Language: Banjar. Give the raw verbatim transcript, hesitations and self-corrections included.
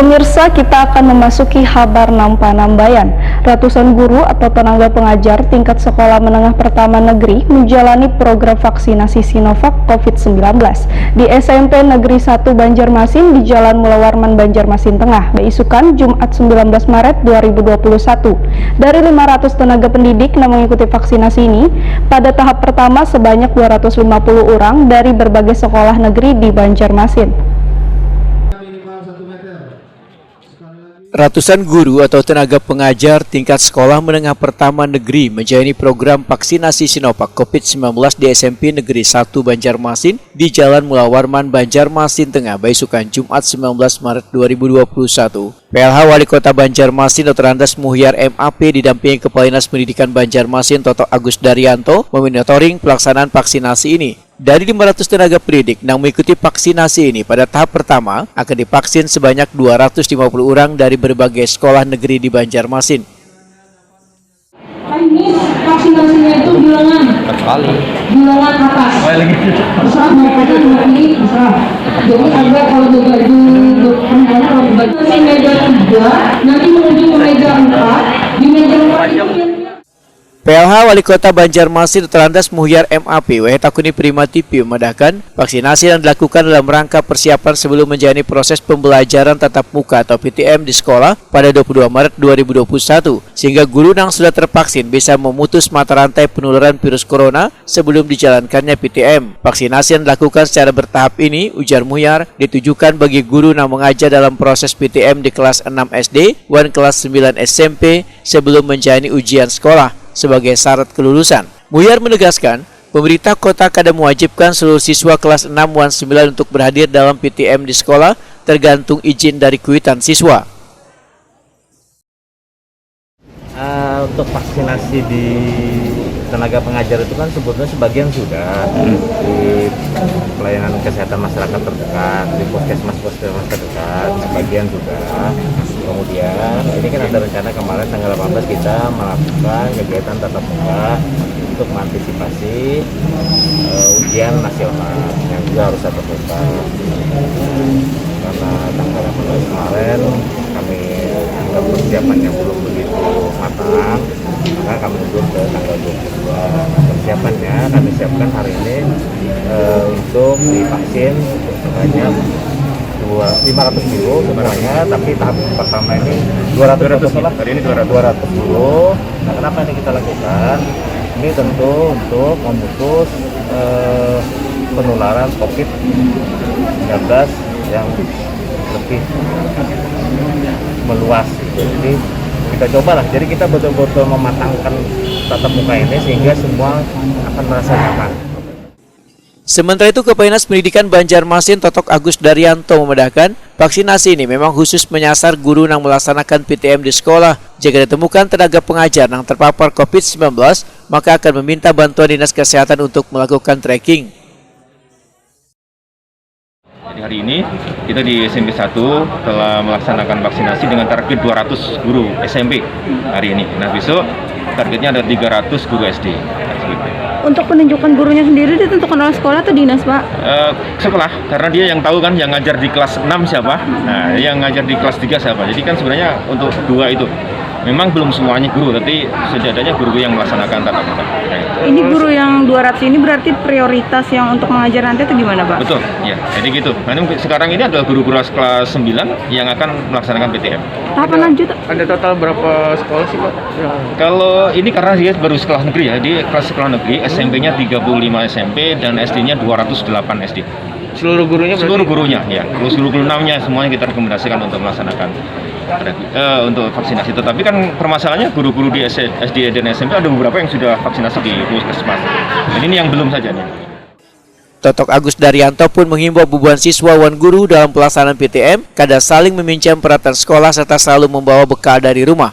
Pemirsa, kita akan memasuki habar nang panambayan. Ratusan guru atau tenaga pengajar tingkat sekolah menengah pertama negeri menjalani program vaksinasi Sinovac covid sembilan belas di S M P Negeri satu Banjarmasin di Jalan Mula Warman, Banjarmasin Tengah, baisukan Jumat sembilan belas Maret dua ribu dua puluh satu. Dari lima ratus tenaga pendidik yang mengikuti vaksinasi ini, pada tahap pertama sebanyak dua ratus lima puluh orang dari berbagai sekolah negeri di Banjarmasin. Ratusan guru atau tenaga pengajar tingkat sekolah menengah pertama negeri menjalani program vaksinasi Sinovac covid sembilan belas di S M P Negeri satu Banjarmasin di Jalan Mula Warman, Banjarmasin Tengah, baisukan Jumat sembilan belas Maret dua ribu dua puluh satu. P L H Wali Kota Banjarmasin, Doktor Andas Muhyar, M A P, didampingi Kepala Dinas Pendidikan Banjarmasin, Toto Agus Daryanto, memonitoring pelaksanaan vaksinasi ini. Dari lima ratus tenaga pendidik yang mengikuti vaksinasi ini, pada tahap pertama akan divaksin sebanyak dua ratus lima puluh orang dari berbagai sekolah negeri di Banjarmasin. Teknis vaksinasinya itu bilangan, Kecuali bilangan atas. Oh, lagi. Terserah mau kanan mau kiri, terserah. Jadi agak kalau berbagi, berpindahan kalau berbagi. Di meja tiga, nanti menuju ke meja empat. Di meja empat itu kira-kira P L H Wali Kota Banjarmasin, Doktor Andas Muhyar, M A P, W H Takuni Prima T V, memadahkan vaksinasi yang dilakukan dalam rangka persiapan sebelum menjalani proses pembelajaran tatap muka atau P T M di sekolah pada dua puluh dua Maret dua ribu dua puluh satu, sehingga guru yang sudah tervaksin bisa memutus mata rantai penularan virus corona sebelum dijalankannya P T M. Vaksinasi yang dilakukan secara bertahap ini, ujar Muhyar, ditujukan bagi guru yang mengajar dalam proses P T M di kelas enam S D wan kelas sembilan S M P sebelum menjalani ujian sekolah sebagai syarat kelulusan. Muhyar menegaskan, pemerintah kota kada mewajibkan seluruh siswa kelas enam wan sembilan untuk berhadir dalam P T M di sekolah, tergantung izin dari kuitan siswa. Eh, untuk vaksinasi di tenaga pengajar itu kan sebetulnya sebagian sudah di pelayanan kesehatan masyarakat terdekat, di puskesmas puskesmas terdekat, sebagian sudah. Kemudian ini kan ada rencana kemarin tanggal delapan belas kita melakukan kegiatan tatap muka untuk mengantisipasi eh, ujian nasional yang juga harus tatap muka. Karena tanggal delapan belas kemarin kami anggap persiapannya belum begitu matang, maka kami mundur ke tanggal dua puluh dua. Persiapannya kami siapkan hari ini eh, untuk divaksin sebanyak dua, lima ratus guru sebenarnya, tapi tahap pertama ini dua ratus, kalau nggak salah. Hari ini dua ratus. Dua ratus guru. Nah, kenapa ini kita lakukan? Ini tentu untuk memutus eh, penularan covid sembilan belas yang lebih meluas. Jadi kita cobalah. Jadi kita betul-betul mematangkan tatap muka ini sehingga semua akan merasa nyaman. Sementara itu, Kepala Dinas Pendidikan Banjarmasin, Totok Agus Daryanto, memadahkan, vaksinasi ini memang khusus menyasar guru yang melaksanakan P T M di sekolah. Jika ditemukan tenaga pengajar yang terpapar covid sembilan belas, maka akan meminta bantuan Dinas Kesehatan untuk melakukan tracking. Jadi hari ini kita di S M P satu telah melaksanakan vaksinasi dengan target dua ratus guru S M P hari ini. Nah, besok targetnya ada tiga ratus guru S D. Untuk penunjukan gurunya sendiri ditentukan oleh sekolah atau dinas, Pak? Eh, sekolah, karena dia yang tahu kan, yang ngajar di kelas enam siapa, nah, yang ngajar di kelas tiga siapa. Jadi kan sebenarnya untuk dua itu memang belum semuanya guru, tapi setidaknya guru yang melaksanakan tatap muka. Nah, itu. Ini guru yang dua ratus ini berarti prioritas yang untuk mengajar nanti itu gimana, Pak? Betul, ya. Jadi gitu. Nah, ini sekarang ini adalah guru-guru kelas sembilan yang akan melaksanakan P T M. Tahapan lanjut, Ada total berapa sekolah sih, Pak? Yang Kalau ini karena dia baru sekolah negeri ya, di kelas sekolah negeri, S M P-nya tiga puluh lima S M P dan S D-nya dua ratus delapan S D. Seluruh gurunya berarti? Seluruh gurunya, ya. Seluruh guru enamnya semuanya kita rekomendasikan untuk melaksanakan eh, untuk vaksinasi. Tetapi kan permasalahannya guru-guru di S D dan S M P ada beberapa yang sudah vaksinasi di puskesmas. Jadi ini yang belum saja nih. Totok Agus Daryanto pun menghimbau bubuhan siswa wan guru dalam pelaksanaan P T M kada saling meminjam peralatan sekolah serta selalu membawa bekal dari rumah.